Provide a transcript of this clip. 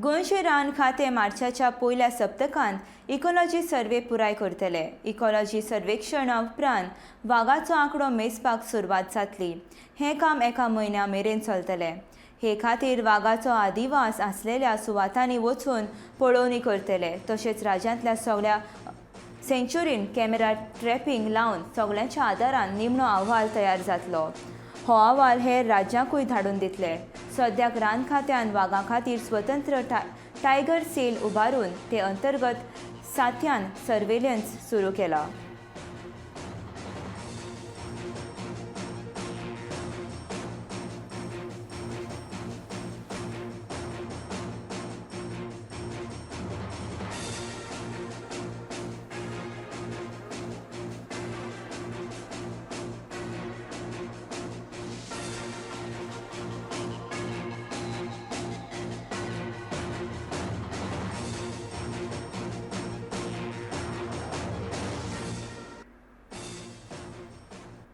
गोंयचे रान खातें मार्चाच्या पयल्या सप्तकांत इकॉलॉजी सर्वे पुराय करतले. इकॉलॉजी सर्वेक्षणा उपरांत वागाचो आंकडो मेजपाक सुरवात जातली. हें काम एका म्हयन्या मेरेन चलतलें. हे खातीर वागाचो आदिवास आसलेल्या सुवातांनी वचून पळोवणी करतले. तशेंच राज्यांतल्या सगळ्या सँच्युरीन कॅमेरा ट्रॅपिंग लावन सगळ्यांच्या आदारान निमणो अहवाल तयार जातलो. हो अहवाल हेर राज्यांकूय धाडून दितले. सद्याक रान खात्यान वागां खातीर स्वतंत्र टायगर सेल उबारून ते अंतर्गत सात्यान सर्वेलन्स सुरू केला.